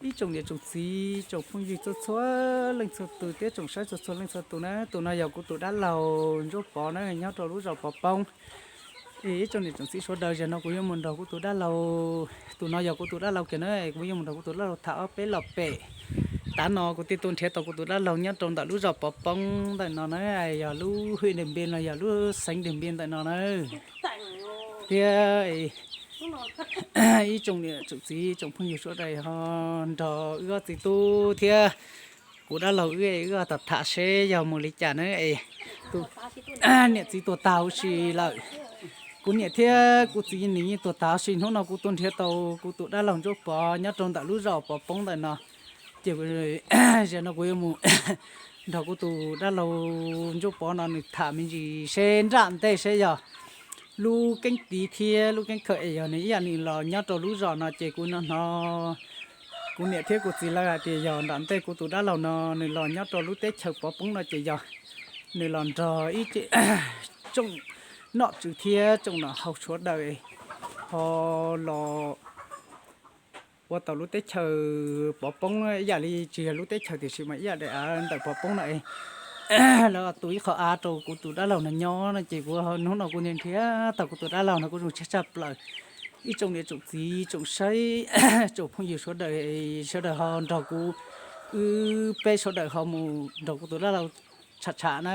Ib tsoom niam tsoom txiv tsoom phooj ywg txhua txhua leej txhua tus thiab tsoom saib txhua txhua leej txhua tus na, tus no yog kuv tus dab laug Ntsuab Pov na, nyob rau lub zos Pov Poob. Es ib tsoom niam tsoom txiv sawv daws, zaum no kuv yuav mus nrog kuv tus dab laug, tus no yog kuv tus dab laug kiag na, kuv yuav mus nrog kuv tus dab laug tham ob peb lo pem. Tav no kuv thiaj tuaj nrhiav tau kuv tus dab laug nyob rau ntawm lub zos Pov Poob ntawm no na, yog lub hwj Diaj Npiaj los yog lub xeev Diaj Npiaj ntawm no na. Thiab ib tsoom niam tsoom txiv tsoom phooj ywg sawv daws ho nrog wb ob txiv tub thiab kuv dab laug wb, wb tham tham seb yog mus li cas na es tus niam txiv tuag tag huv si lawm. Kuv niam thiab kuv txiv nws yeej tuag tag huv si, hnub no kuv tuaj nrhiav tau kuv tus dab laug Ntsuab Pov nyob rau ntawm lub zos Pov Poob ntawm no. Ces zaum no kuv yuav mus nrog kuv tus dab laug Ntsuab Pov no nws tham me ntsis seb nram ntej seb yog lub keeb tiv thiab lub keeb khawm es yog nws ib yam nws los nyob rau lub zos no ces kuv hnov hnov kuv niam thiab kuv txiv lawv hais tias yog nram ntej kuv tus dab laug no nws los nyob rau lub teb chaws Pov Poob no ces yog nws los nrog ib tsoom nom tswv thiab tsoom nom hau sawv daws ho los ua tau lub teb chaws Pov Poob ib yam li tsis yog lub teb chaws tiam sis mas ib yam daim av ntawm Pov Poob no es lawv tu ib qho av rau kuv tus dab laug no nyob no ces kuv hnub no kuv nrhiav tau kuv tus dab laug no kuv zoo siab tshaj plaws. Ib tsoom niam tsoom txiv tsoom saib tsoom phooj ywg sawv daws, sawv daws ho nrog kuv, wb peb sawv daws ho mus nrog kuv tus dab laug tsham tsham na.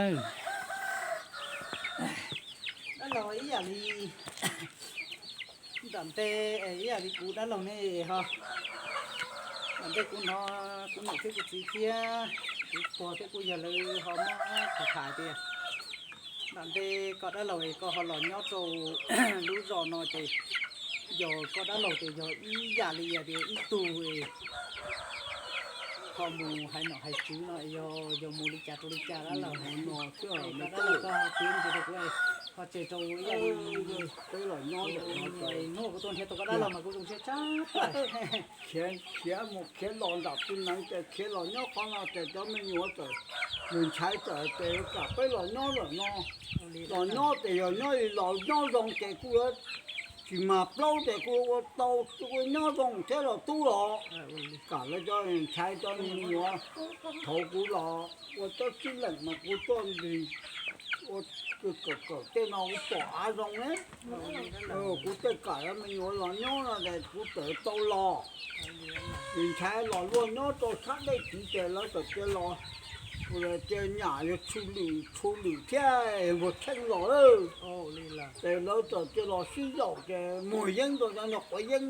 Dab laug ib yam li nram ntej ib yam li kuv dab laug ne ho, nram ntej kuv hnov kuv niam thiab kuv txiv thiab kuv pog thiab kuj yog lawv ho muab tham tham tias nram ntej koj dab laug es koj ho los nyob rau lub zos no ces yog koj dab laug ces yog ib yam li yog tias ib tug ho mus hais nom hais tswv no yog, yog mus li cas rau li cas dab laug no, koj dab laug koj piav ntsis rau kuv, ho tseg rau ib yam li hnub kuv tuaj nrhiav tau koj dab laug mas kuv zoo siab tshaj plaws. Khiav mus khiav los nram tus nees ces khiav los nyob qhov no ces cov me nyuam txawm, nws ntshai txawm ces kam peb los nyob lawm no. Los nyob ces yog nyob li los nyob zoo ces kuj yuav tsis mag plaub ces kuj ua tau, kuj nyob zoo thiab los tub los. Kam lawv cov ntshai cov me nyuam, thaum kuv los ua tsob tsib leem mas kuv tuaj nqis ua kawm kawm tej no kuv pom av zoo ne. Kuv tej kam cov me nyuam los nyob no ces kuv txawm tau los. Nws ntshai los luaj nyob rau sab dej tid ces lawv txawm cia los, cia nyam yog tshu lwm tshu lwm thiab npuag tsheej los lawm. Ces lawv txawm cia los sib yaum ces muag yeeb rau cov nyuag quav yeeb.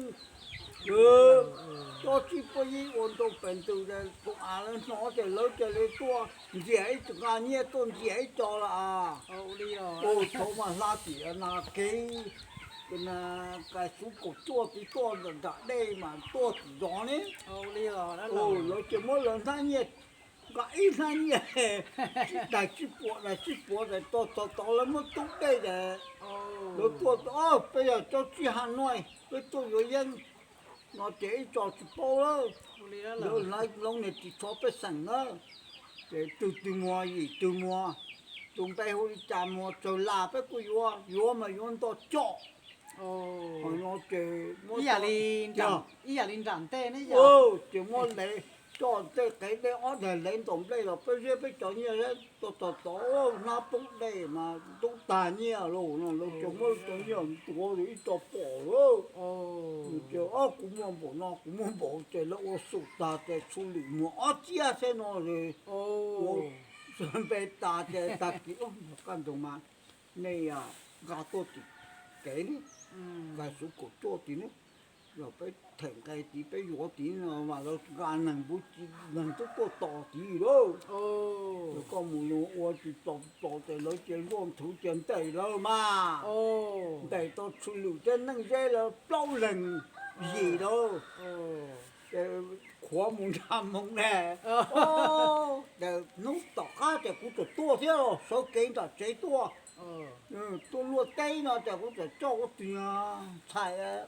Cov tsib puab yeeb ua rau pem ntws ces tus av lawv hnov ces lawv cia li tuaj ntxias ib co nqa nyiaj tuaj ntxias ib co lawm as. Ua thaum mas hla tim na kev, kais xuv kaum cuaj tid tuaj nram dej mas tuaj tim zos ne. Lawv cia muab lawv hnab nyiaj, nqa ib hnab nyiaj daim tsib puas daim tsib puas daim tog tog tod lawv muab tub dej ces lawv tuaj, peb yog cov tsib ha nuj peb tuaj yuav yeeb no ces ib co tsis paub lawm. Lawv hnav loo niag ris tsho pej xeem na, ces twg twg muag yim twg muag, tus npe hu li cas muag tsawg las peb kuj yuav, yuav mas yuav nto com. Hos no ces muab ib yam li nram ntej ne, ces muab lev coj tej qev dej ob daig lev ntaus nplej los peb ziab peb cov nyiaj tod tod tod hnab poob dej mas ntub tag nyiaj lauj no, lawv ces muab cov nyiaj ntuav ib co pom lawm. Ces ob kuv muaj npaum no kuv muaj npaum ces lawv ua xum tag ces tshu lwm muag ob txiab xwb no es ua npe tas ces tag kis kaj ntug mas nej nqa tuaj tim kev ne, nqa xuv kaum cuaj tim ne, yog peb them nqe tid peb yuav tid no mas lawv nqa neeg npua ci neeg twb tuaj tos tid lawm. Koj mus ua tsis tau tos ces lawv cia luaj nthwv cia ntes lawm mas. Ntes tau tshu lwm thiab neej zeb lawv plaub leeg yim lawm. Ces qhuav mus nram moo ne, hnub tom qab ces kuv txawm tuaj thiab sawv kev nram tsev tuaj, tuaj luaj teb no ces kuv txawm coj kuv tus ntxhais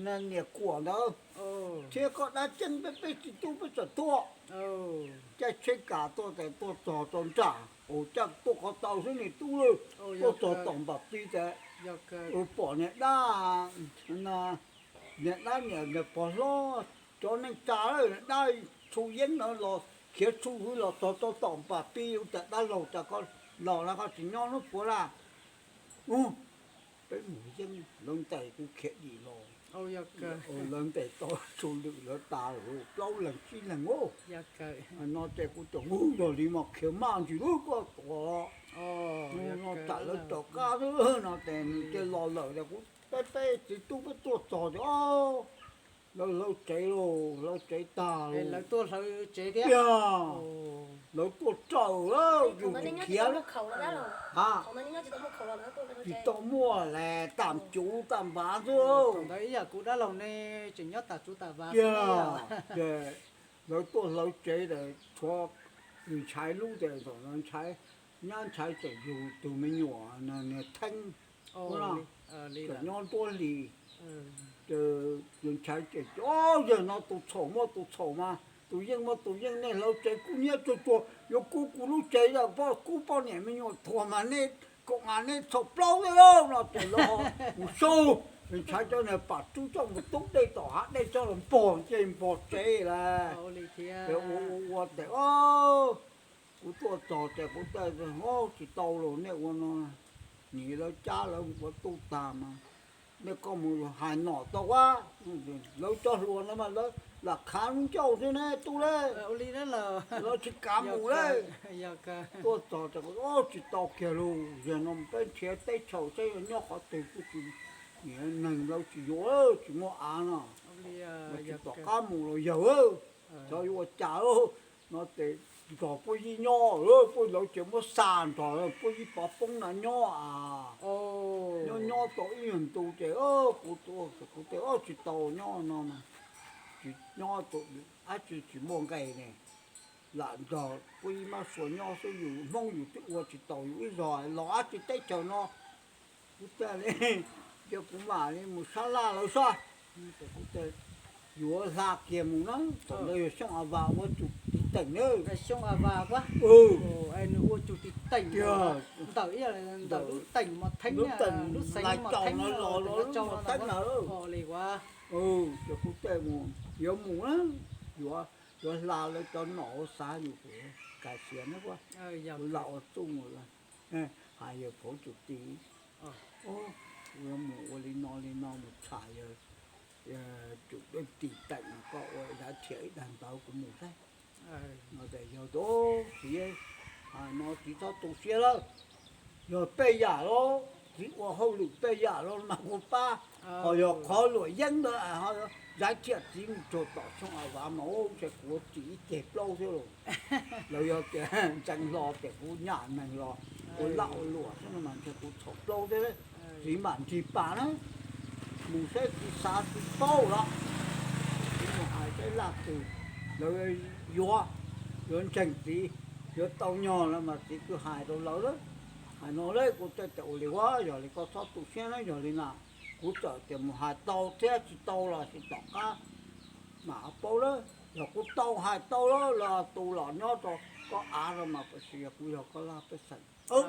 niam kuam ntawd thiab koj dab tseeb peb peb txiv tub peb txawm tuaj. Caij tsheb kas tuaj ces tuaj txog rau nram, ua cas tuaj qhov tau xwb niag tub, tuaj txog tom npam ti ces pom niag dab, niag dab niam niag pog hlob Cov neej tsa, dab Tshu Yeeb no los khiav Tshu Hwm los txog rau tom Npas Pis, ua cas dab laug, cas koj los na, koj tsis nyob hnub puav na? Ub, peb mus yeeb lawv ntes kuv khiav dim los, lawv ntes tau Tshu Lwm lawv tas plaub leeg tsib leeg ub. No ces kuv tias, ub, yog li mas khiav maj ntsis lub koj tuav no, tsam lawv rov qab no ces nws cia los lawm. Kuv peb peb txiv tub peb tuaj txog tias, lawv hlawv tsev lauj, hlawv tsev tag lauj. Tiag, lawv tuaj raws yus khiav. Ha, tsis tau muaj las, tam cuv tam vav xwb. Tiag, lawv tuaj hlawv tsev tas tshuav yus ntshai lub ces thaum ntawd ntshai, nyab ntshai tseem yug tus me nyuam niag Theeb, tseem nyob nruab hlis. Yus ntshai ces, o, yawg no tus txhaum muaj tus txhaum mas tus yeej muaj tus yeej, nej hlawv tsev kub hnyiab tsuag tsuag, yuav kub kuv lub tsev, yog poj kub poj niam me nyuam thuam mas nej koom a nej txhaum plaub thiab lauj no ces los mus saub. Yus ntshai cov niag pam rub coj mus tub dej tom hav dej coj los npog ncej npog tsev lawm. Ces ua ua ua ces, o, kuv tuaj txog ces kuv tias, o, tsis tau los, nej ua no, nim lawv cab lawv mus ua tub tag mas nej koj mus hais nom tau a. Lawv cov hluas no mas lawv lam khav lub ncauj xwb ne tub lauj, lawv tsis kam mus lauj. Tuaj txog ces, o, tsis tau kiag lauj, yog no peb nrhiav teb chaws saib yuav nyob qhov twg, kuj tsis, nim neeg lawv tsis yuav, tsis muaj av no, tsis tom qab mus los yawg, xyov yuav ua cas no ces nrog puab yib nyob, puab lawv ces muab xa nrog puab yib pov poob na nyob a. Nyob nyob tau ib nyuag ntu ces kuv, kuv tias, o, tsis tau nyob no mas, tsis nyob, dab tsi tsis muaj nqe ne, lam nrog puab yib mab sua nyob xwb, yus Hmoob yus twb ua tsis taus yus ib zog los dab tsi teb chaws no. Kuv tias li, ces kuv mam li mus sab laj lawv saib. Kuv tias yuav hla kiag mus na, thaum ntawd yog Xyooj A Vas ua tus tiv teem na. Nws ua tus tiv teem, ntawm, ntawm lub teem Mos Theeb, lub xeev Mos Theeb no los lub Mos Theeb na. Ces kuv tias mus, yuav mus na, yuav, yuav hla lawv cov nom ua xav yus, kuv kam xiav na, kuv lam ua txuj mus hais yawg Phauv Tsum Tis, kuv yuav mus ua li no li no mus tsham yawg Tsum Tis teem, koj ua yav thiam ib daim ntawv kuv mus saib. No ces yawg tias, txiv, hais no txiv txhob tu siab lawm, yog peb yam los, txiv ua hauj lwm peb yam los mas kuv pab, ho yog qhov luam yeeb ntawd, yav thiam txiv mus tsuag tom Xyooj A Vas mas ua ntshe kuv tsis ib ceg plaub thiab los. Lawv yog tias ntseev hlo tias kuv nyam neeg los ua laj ua luam xwb no mas ntshe kuv txhaum plaub thiab, txiv mam nrig pas na, mus saib txiv xav txiv paub los, txiv mus hais saib laj twg, lawv yuav, yuav ntseeg txiv, yuav tau nyog los mas txiv kuj hais rau lawv lawm. Hais no lawm kuv thiaj tias ua li ua, yog li koj txhob tu siab na, yog li na kuv txawm tias mus hais tau thiab tsis tau los sis tom qab mam paub lawm. Yog kuv tau hais tau lawm los tus los nyob rau koj av no mas, tab sis yog kuv yog koj laj pej xeem,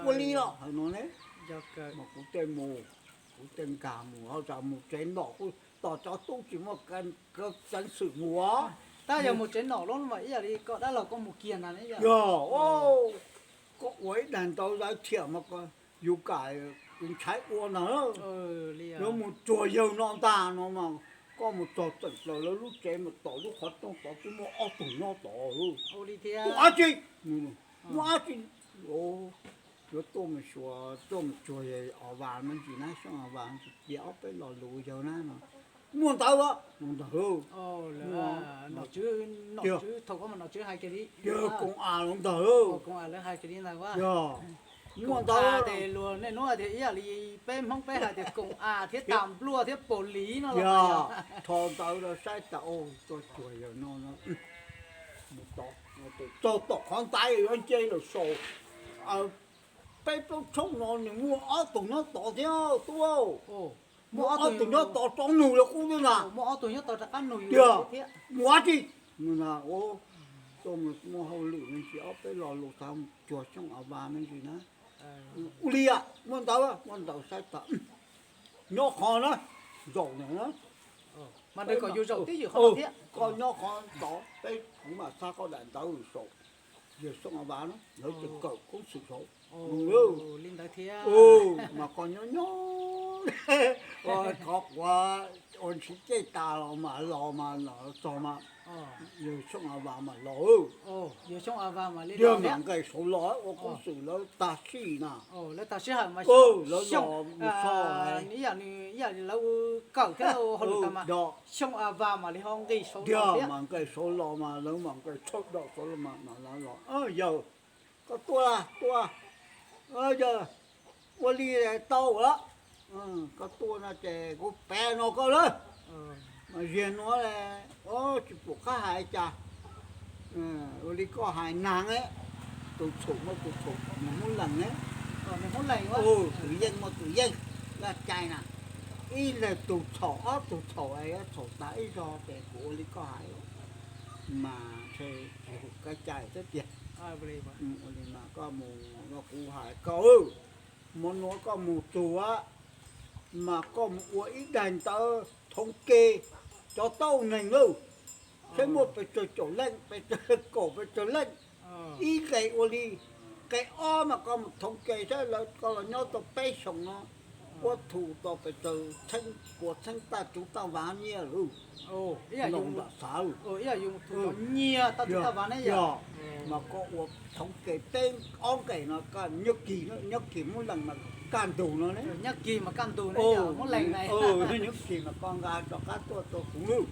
ua li los hais no ne. Mas kuv thiaj mus, kuv thiaj nkag mus, ho tsam mus tsev nom kuj tos cov tub tsis muaj peev xwm mus. Tab yog mus tsev nom lawm mas ib yam li koj dab laug koj mus kiag ntag. Yog, koj ua ib daim ntawv yav thiam mas yus kam, yus ntshai ua ntag. Yuav mus tsuag yawg no ntag no mas, koj mus txog tseem plaws lawv lub tsev mas tom lub qhov rooj tod twb muaj ob tug nyob tod. Muaj dab tsi? Muaj dab tsi? Yuav tuaj mus xyuas, tuaj mus tsuag yawg A Vas me ntsis na, Xyooj A Vas me ntsis, piav ob peb lo lus yawg na no. Muaj ntawd, muaj ntawd. Tiag, koom av los ntag. Yog, muaj ntawd. Luag niaj hnub tias ib yam li peb Hmoob peb hais tias koom av thiab tas npluaj thiab pos liv no los yog. Tho ntawd los saib tas, tuaj tsuag yawg no no, mus tod, txog tom qhov ntaiv yuav nce lawm saum peb plaub tshooj no nws muaj ob tug nyob tod thiab tub. Muaj ob tug nyob tod rov nug yawg qub thiab na. Tiag, mus dab tsi? Tuaj mus muaj hauj lwm me ntsis, ob peb lo lus xav mus tsuag Xyooj A Vas me ntsis na. Ua li, muaj ntawd, muaj ntawd saib tas, nyob qhov na, zaum ntawd na. Mas nws kom yus zaum twj ywm qhov thiab. Koj nyob qhov tod peb kuv mam xa koj daim ntawv saum yawg Xyooj A Vas na, lawv tseem kawm koob xwm saud. Li ntawd thiab. Mas koj nyob nyob, thov quav ua ntsis caij tas los mas los mas los txog mas yawg Xyooj A Vas mas los. Tiag, mam nqes saud los ua koob xwm lawv tag sij na. Lawv los mus so, ib yam lawv kawm thiab hauj lwm tas mas Xyooj A Vas mam li ho nqis saud los thiab. Tiag, mam nqes saud los mas lawv mam nqes tshawb dom saud los mas mam los, yawg, koj tuaj, tuaj, yawg, ua li tau lawm, koj tuaj no ces kuv pem no koj lawm. Mas ziag nuav tsis pum qab hais cas, ua li koj hais nag, tus txhaum muaj tus txhaum, nws Hmoob Lees ne, tus yeej muaj tus yeej, yog cai na, ib leeg tug txhaum ob tug txhaum, txhaum tas ib zog ces kuv ua li koj hais mas ntshe tsis hum koj cai thiab tiag. Ua li mas koj mus no kuv hais koj, hmo nuav koj mus txug mas koj mus ua ib daim ntawv thoob ke cov tau neeg lawm, saib muaj pes tsawg caum leej, pes tsawg kaum, pes tsawg leej, ib nqe ua li. Nqe ob mas koj mus thoob ke saib lawv koj los nyob tau peb xyoos no, puab thu tau pes tsawg txheeb, puas txheeb taj tsuv taj vaav nyiaj lawm, ntaus nram xav lawm. Yog, mas koj ua thoob ke peb ob nqe no, nyob kis, nyob kis Hmoob Lees mas kaj ntug no ne. Nyob kis mas kaj ntug ne, nyob kis mas koj nqa rov qab tuaj rau kuv lub,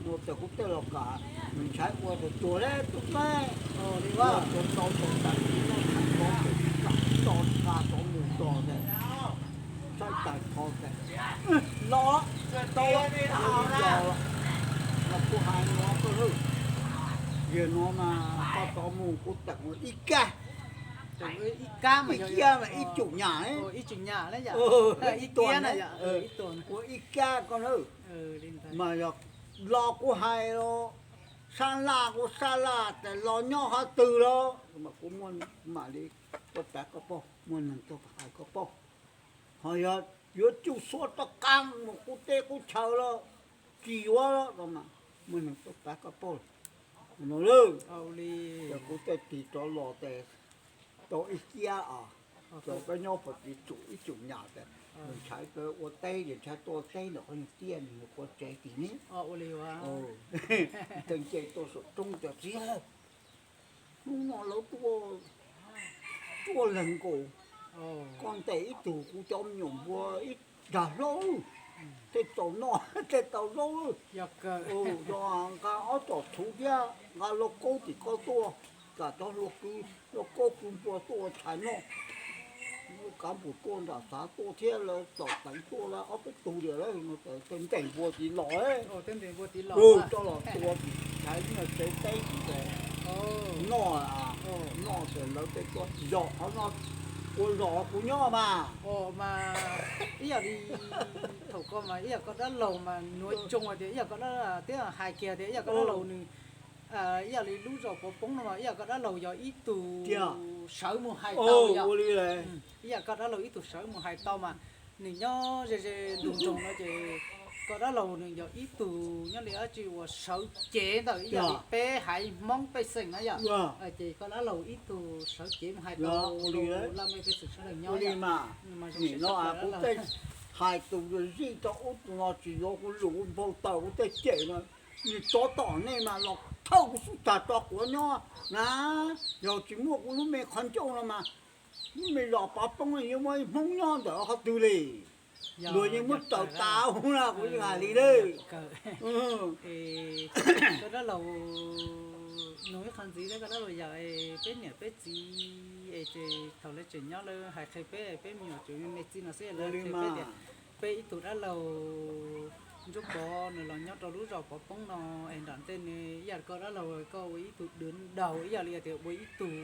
ua tas kuv tej los kam, nws ntshai ua tas tuag le tub qab, ua tuag tau tau tas ib lub tshav tod, ua tas tso nqa tov mus tso tas, saib tas tho tas, los tau, los, los kuv hais no koj lub, yog no mas koj tov mus kuv teem ua ib kab, ib kab mas ib cum nyam, ib tuam na, ua ib kab koj na, mas yog los kuv hais los, sab laj kuv sab laj tas los nyob qhov twg los mas kuv mam li tuaj pav koj paub, muaj neeg tuaj hais koj paub. Ho yog yuav cuj xuab rov qab mus qub teb qub chaw los tsis yuav los mas muaj neeg tuaj pav koj paub no lawm. Ces kuv thiaj tig rov los tes tau ib kiab os, rau peb nyob puag tim tsum ib cum nyam tes, nws ntshai ua teb ces ntshai tuaj teb ntawm qhov nyuag tiaj nws yuav qua tsev tim ne. Tes nce tuaj saum roob tas txiv, hnub no lawv tuaj cuaj leeg nkaus, koj ntes ib tug kuv cov me nyuam npua ib dag hlaub, tej tau noj tej tau zaub, nqa ob tom txhuv thiab nqa lauj kaub tim koj tuaj, kam cov hlua lauj kaub kwv npua tuaj ua tshais noj. Kav npus tuaj nram xav tuaj thiab lawv tom teev tuaj lawm ob peb tug diam lawm, tej ntes npua tim los, coj los tua tim tshais tsev teb tim tes noj, noj tes lawv tej tuaj zom qhov no ua zos kuv nyob mas. Mas ib yam li thaum ko mas ib yam koj dab laug mas nuav tsoo tias ib yam koj dab, thiab hais kiag tias ib yam koj dab laug nws, ib yam li lub zos Pov Poob no mas ib yam koj dab laug yog ib tug sawv mus hais tau, ib yam koj dab laug ib tug sawv mus hais tau mas nws nyob ze ze ntug nroog no ces koj dab laug nws yog ib tug nyob li dab tsi uas sawv cev ntawm ib yam li peb haiv Hmoob pej xeem na yom. Ces koj dab laug ib tug sawv cev mus hais tau laj mej pej xeem sawv daws nyob li mas. Nim no kuv tej hais tus zij rau ub tus no tsis yuav kuv lus npau taws kuv tej cem no, nws tsov tom nej mas los thawj kuv xub tag tso quav nyob na. Yog tsis muaj kuv lub me qhov ncauj no mas lub me zos Pov Poob yuav muaj ib Hmoob nyob ntawm qhov twg li. Luag yeej muab raws tas ub na kuv yeej hais li lawm. Koj dab laug, nug ib qho ntxiv thiab, koj dab laug yog peb niam peb txiv es ces thaum lawv tseem nyob lawv hais qhia peb, peb me nyuam tseem me txiv no xwb lawv qhia peb tias peb ib tug dab laug Ntsuab Pov nws los nyob rau lub zos Pov Poob no es nram ntej nws ib yam koj dab laug koj ua ib tug dwv daug ib yam li tias ua ib tug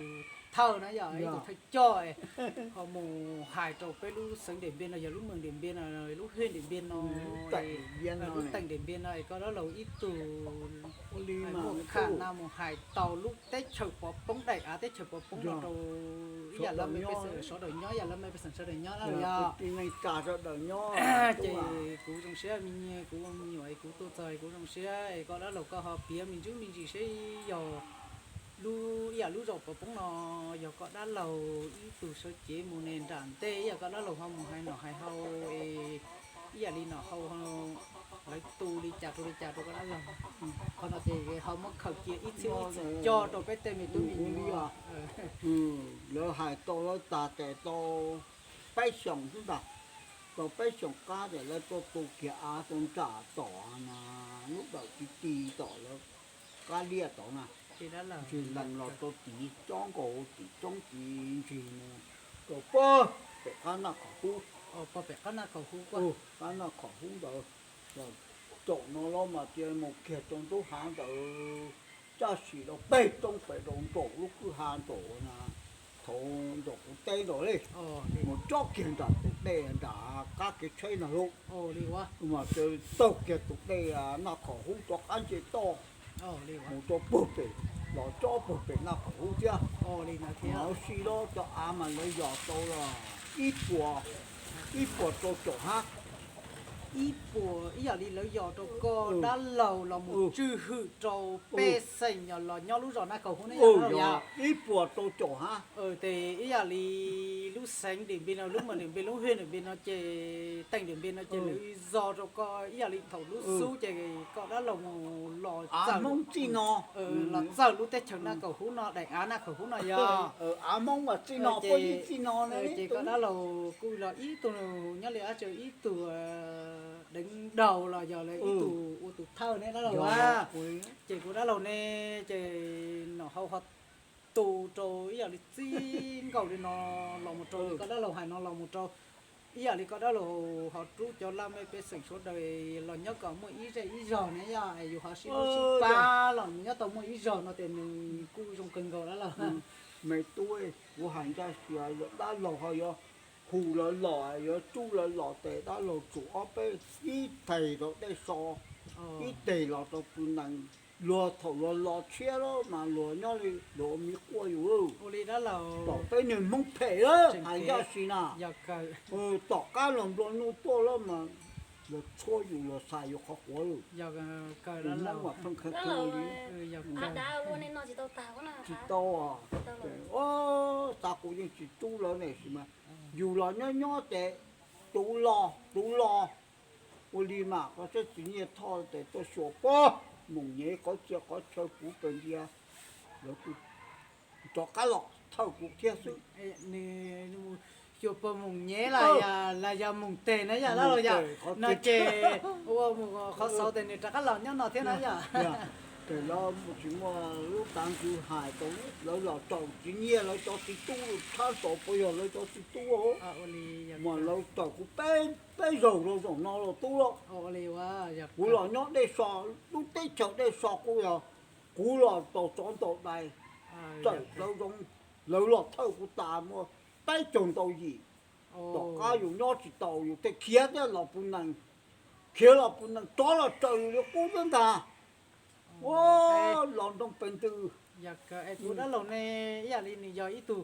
thawj na yom, ib tug thawj coj ho mus hais rau peb lub xeev Ntiam Npiam no yog lub moos Ntiam Npiam no, lub hwj Ntiam Npiam no, lub teem Ntiam Npiam no es koj dab laug ib tug muaj Kham Nas mus hais tau lub teb chaws pov poob, daim av teb chaws pov poob no rau ib yam lawv me pej xeem sawv daws nyob, ib yam lawv me pej xeem sawv daws nyob na los yog. Ces kuv zoo siab me nyuam, kuv ua me nyuam es kuv tuaj txog es kuv zoo siab es koj dab laug koj ho piav me ntsis me ntsis seb yog lub, ib yam lub zos pov poob no yog koj dab laug ib tug sawv cev mus ne nram ntej, ib yam koj dab laug ho mus hais nom hais hau es ib yam li nom hau lawv tu li cas rau li cas rau koj dab laug. Qhov no ces ho muab khaws cia ib txhij ib txhis coj rau peb tej me tub me nyuam. Lawv hais tau lawv tas tes tau peb xyoos xwb ntag, tau peb xyoos qab ces lawv tuaj tu kiag av rau nram tom na, lub dawm ti ti tom lawv qab liaj tod na, ntsis lees los rau tim tsob nkaus tim roob tid ntsis mus rau pog pem qab Naj Khom Hub, qab Naj Khom Hub ntawd. Caum no los mas cia mus kiag rau nruab hav ntawd, caj sim rau peg roob pem rau nraum lub kwj ha nraum na, thaum nraum kuv teb nraud li, mus tsob kiag nram tus dej nram qab kev tsheb no lauj. Mas taug kiag tus dej Naj Khom Hub rov qab nce toj mus rau puag pem, los tsob puag pem Naj Khom Hub thiab. Mas si los cov av mas lawv yos tau los ib puas, ib puas rau caum hab. Ib puas, ib yam li lawv yos rau koj dab laug los mus tswj hwm rau pej xeem los nyob lub zos Naj Khom Hub ne yog? Ib puas rau caum hab. Ces ib yam li lub xeev Diam Npiv no, lub mas Diam Npiv, lub hwj Diam Npiv no ces teej Diam Npiv no ces lawv zos rau koj ib yam li thaum lub xub ces koj dab laug mus los txawm, Hmoob txij no, los txawm lub teb chaws Naj Khom Hub no, daim av Naj Khom Hub no yog. Av Hmoob mas txij no, poj ib txij no. Ces koj dab laug kuj los ib tug nyob li ab tsi ib tug deev daus los yog ib tug ua tus thawj ne dab laug a. Ces kuv dab laug ne, ces nom hau ho tu rau ib yam li txij nkaus li no los mus rau li koj dab laug hais no los mus rau ib yam li koj dab laug ho rub cov laj mej pej xeem sawv daws los nyob kom muaj ib zej ib zog ne yog, yus ho sib hlub sib pab los nyob tau muaj ib zog no ces nws kuj zoo kawg nkaus dab laug. Me tub, kuv hais ncaj siab, dab laug ho yuav hu lawv los, yuav tsuj lawv los ces dab laug tsum ob peb ib teg rau dej so, ib teg los rau pw nees. Luag thaum luag los tshiab lawm mas luag nyob li luag ua me quaj yus. Tom peb niag Hmoob phem lawm hais ncaj siab na. Tom qab los nplua nuj tuaj lawm mas luag tshuab yus, luag xa yus qhov quav lawm. Hmoob mas pheej khav khav li. Tsis tau, xav kuv yeej tsis rub lawv ne sis mas yus los nyob nyob ces tus los tus los. Ua li mas koj saib txiv Nyiaj Thoj ces tuaj xyuas pog Moos Nyev qhov txhia qhov chaw puv pes ntia, lawv kuj rov qab los thawj kuv thiab xwb. Xyuas pog Moos Nyev los yog Moos Teg na yog dab laug yog, no ces ua mus qhov xauv ces nws rov qab los nyob no thiab na yog. Ces lawv tsis muaj lub tav ntswg hais rau lawv los raws txiv Nyiaj lawv cov txiv tub tshab ntaus puas yog lawv cov txiv tub mas lawv raws kuv peb zaug rau zaum no los tub lauj. Kuv los nyob dej so, lub teb chaws dej so kuj yog kuv los tau tsov ntaus dais, txawm lawv zoo, lawv los thawj kuv tas muaj peb caug ntau yim. Tom qab yus nyob tsis tau yus thiaj khiav thiab los pw nees, khiav los pw nees rov los raws yus li qub thiab ntag. Ua los nroo pes ntws. Kuv dab laug ne, ib yam li nws yog ib tug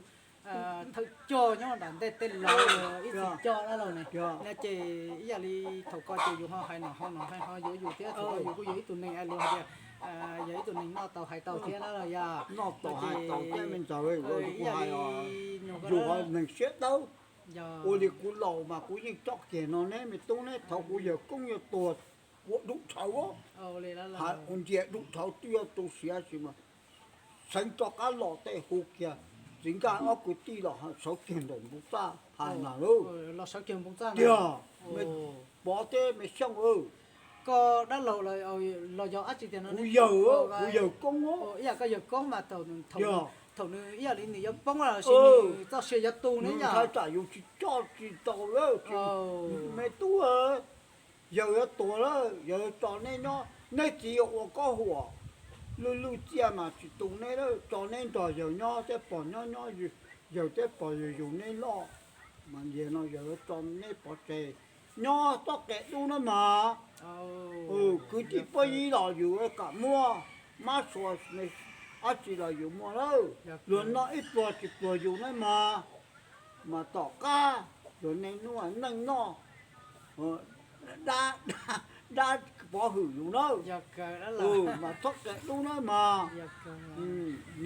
thawj coj nyob nram ntej tej laus ib txwm coj dab laug ne, no ces ib yam li thaum ko ces yus ho hais nom hau nom hais ho yuav yus thiab, thaum ko yus kuj yog ib tug neeg luag hais tias yog ib tug neeg noj tau hais tau thiab dab laug yog. Noj tau hais tau thiab me ntxawg, ib yam li yus neeg siab dawb. Ua li kuv laus mas kuv yeej tsob kiag no neb me tub neb, thaum kuv yawg koob yuav tuag, kuv dub rhawv, hais ua ntsia dub rhawv twb yuav tu siav sis mas xeev rov qab los tej hu kiag, txiv Nkaj ob kwv tij los sawv kiag ntawm npoo txaj hais na lauj. Tiag, me Pov thiab me Xyooj, koj dab laug los yog dab tsi tiag no? Kuv yawg, kuv yawg koob, ib yam koj yawg koob mas thaum nws ib yam li nws yuav poob los sis nws txoj sia yuav tu ne yog, ntshai tsam yus tsis coj tsis tau lawm. Me tub, yawg yuav tuag lawm, yawg yuav tso neb nyob, neb txiv yuav ua kob huam, lwj lwj ciaj mas tsis tu neb lawm, tso neb nrog yawg nyob thiab pog nyob nyob, yawg thiab pog yug yug neb loj, mas ntawm no yawg yuav tso neb pov tseg nyob txoj kev dub no mas. Kwv tij phooj ywg los yus kam muab, mab sua, dab tsi los yus muaj lawm. Luag noj ib pluag tsis pluag yus na mas, mas tom qab luag niaj hnub neej noj dab, dab pov hwm yus na, mas txhob qia dub na mas.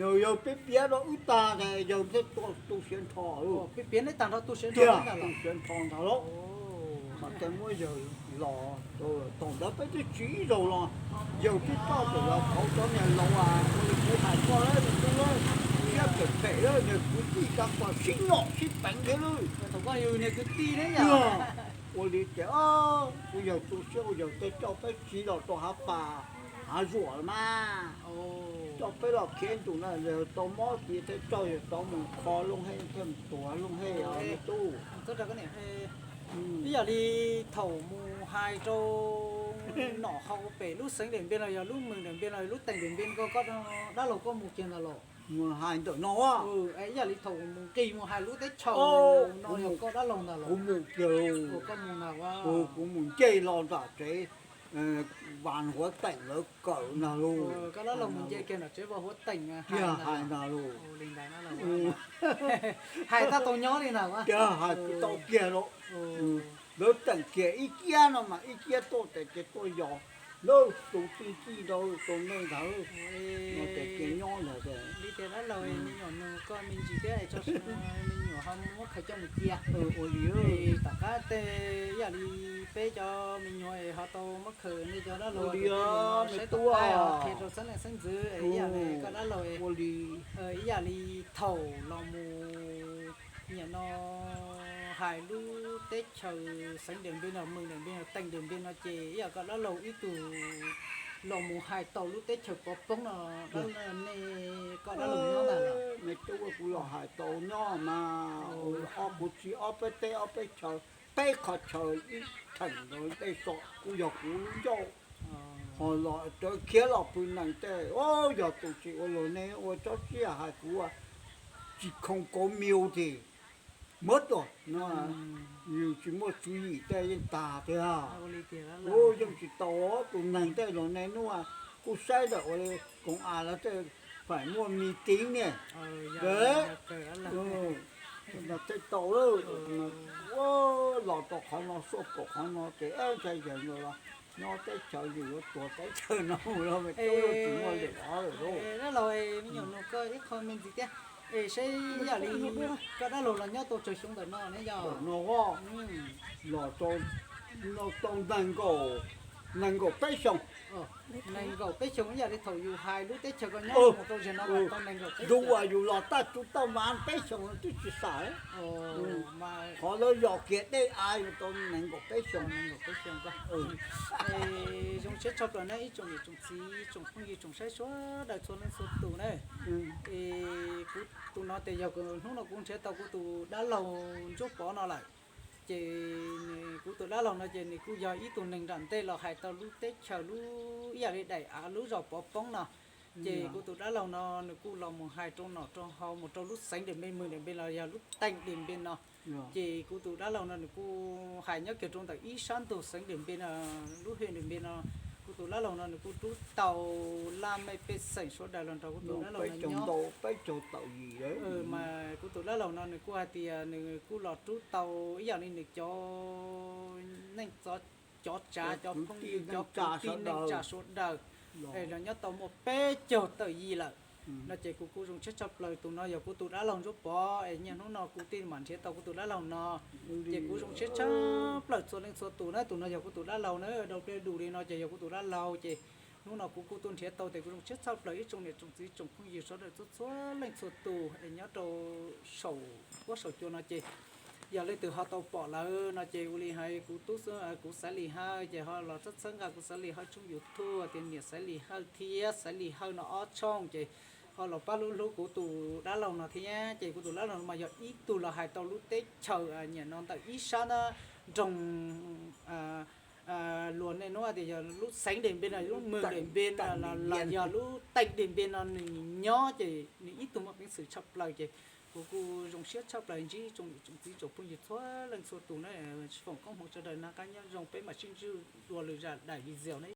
Yog yawg peb piav rau wb tag ntawd yawg thiaj tu siav nrho, tiag, tu siav nrho ntag lauj. Mas thiaj muab yawg los, thaum ntawd peb twb tsis ib zaug los, yawg twb coj tawm los thauv cov niag laus ua li kuv hais koj lawm, niag tub lawm, siab phem phem lawm, niag kwv tij tsa pom sib nyom sib peev thiab lawm. Tiag, ua li ces kuv yawg tu siab, kuv yawg thiaj coj peb tsiv los rau hav pas hav zuam los mas, coj peb los khiav ntus na, tau mob tid thiaj coj yawg tau mus kho Looj Hej, thiaj mus tuav Looj Hej os me tub. Ib yam li thaum mus hais rau nom hau pem lub xeev Diam Npiam los yog lub mws Diam Npiam los lub teem Diam Npiam ko, koj dab laug koj mus kiag ntag los? Mus hais ntawm no, ib yam li thaum mus nqis mus hais lub teb chaws no yog koj dab laug ntag los? Kuv mus kiag, koj mus ntag, kuv mus nce los nram tsev Vas Huab Teem lawv kawm ntag lauj. Koj dab laug mus nce kiag nram tsev Vas Huab Teem hais ntag lauj. Hais tab tau nyob li ntag, tiag, hais kuv tau kiag lauj. Lawv teem kiag ib kiab no mas ib kiab tuaj tes ces tuaj yos, lawv tus tij tij rau tus neeg ntawd, tes kiag nyob ntag. Li tias dab laug me nyuam nug koj me ntsis thiab es tso, me nyuam ho muab khaws coj mus cia. Ua li tom qab tej ib yam li peb cov me nyuam es ho tau muab khaws nej cov dab laug saib tom qab qhia rau xeeb leej xeeb ntxwv ib yam li koj dab laug ua li, ib yam li thaum los mus nyiam no hais lub teb chaws xeev Diam Npiam no, mws Diam Npiam no, teem Diam Npiam no ces ib yam koj dab laug ib tug los mus hais tau lub teb chaws pov poob no, dab laug nej, koj dab laug nyob ntag los? Me tub, kuv los hais tau nyob mas, ob kuv txiv ob peb teb ob peb chaw, peb qhov chaw ib theem ntawd dej so kuj yog kuv lub ncauj. Ho los rawv khiav los pw nees tej, yog tus tsis ua luag nej ua tsob tsiaj hais kuv tsis khoom kauv miu tis muab tuaj no, yus tsis muaj tswv yim tej yeej tag tiag. Yeej tsis tau tus neeg tej los nej hnub kuj saib ntawm ua li koom as lawv tej faim muaj mi tiv niaj tej tau los rau qhov no, xuaj kaum qhov no ces ntshai yawg no los nyob teb chaws yus yuav tuag teb chaws no los tsis muaj lwm qhov lawm lauj. Dab laug, me nyuam nug koj ib qho me ntsis thiab, es saib yam li koj dab laug los nyob tau tsawg xyoo ntawm no ne yog? Ntawm no los tau nees nkaum, nees nkaum peb xyoos. Nees nkaum peb xyoos ib yam li thaum yus hais lub teb chaws koj nyob mus rau zaum no los tau nees nkaum peb xyoos. Yus los taj tsu tauj mas peb xyoos twb tsis xam. Qhov lawv yos kiag dej av yus tau nees nkaum peb xyoos. Zoo siab tshaj plaws na ib tsoom niam tsoom txiv tsoom phooj ywg tsoom saib sawv daws txhua leej txhua tus na. Es kuv tus no ces yog hnub no kuv nrhiav tau kuv tus dab laug Ntsuab Pov no lawm. Ces kuv tus dab laug no ces nws kuj yog ib tug neeg nram ntej los hais tau lub teb chaws lub ib yam li daim av lub zos Pov Poob no. Ces kuv tus dab laug no nws kuj los mus hais rau nom rau hau mus rau lub xeev Diam Npiam, mws Diam Npiam los yog lub teem Diam Npiam no. Ces kuv tus dab laug no nws kuj hais nyob kiag rau ntawm ib sab ntug xeev Diam Npiam no, lub hwj Diam Npiam no. Kuv tus dab laug no nws kuj rub tau laj mej pej xeem sawv daws los nrog kuv tus dab laug no nyob. Mas kuv tus dab laug no nws kuj hais tias nws kuj los rub tau ib yam li nws cov neej txo, cov tsav, cov phooj ywg, cov kwv tij neej tsa sawv daws, es los nyob tau muaj peb caug tawm yim lawm. No ces kuv kuj zoo siab tshaj plaws, tus no yog kuv tus dab laug Ntsuab Pov es niaj hnub no kuv thiaj mam nrhiav tau kuv tus dab laug no. Ces kuv zoo siab tshaj plaws txhua leej txhua tus na, tus no yog kuv tus dab laug na, dau pliaj du li no ces yog kuv tus dab laug ces hnub no kuv kuj tuaj nrhiav tau ces kuv zoo siab tshaj plaws ib tsoom niam tsoom txiv tsoom phooj ywg sawv daws txhua txhua leej txhua tus es nyob rau saum huab saum cua no ces yog leej twg ho tau pom lawm no ces ua li hais kuv tub xwb, kuv Xaiv Lis Hawj ces ho los txhawb txhawb nqa kuv Xaiv Lis Hawj tshooj YouTube tias niam Xaiv Lis Hawj thiab Xaiv Lis Hawj no ob tshooj ces ho los pab hlub hlub kuv tus dab laug no thiab. Ces kuv tus dab laug no mas yog ib tug los hais tau lub teb chaws niam no ntawm ib sab nroog luag nej hnub tias yog lub xeev Diam Npiam no, lub mws Diam Npiam no los yog lub teem Diam Npiam no nws nyob ces nws ib tug muaj peev xwm tshaj plaws ces kuv kuj zoo siab tshaj plaws ntsib tsoom niam tsoom txiv tsoom phooj ywg txhua leej txhua tus na. Foom koob hmoov sawv daws noj qab nyob zoo, peb mam sib ntsib dua lwm zaj daim video na.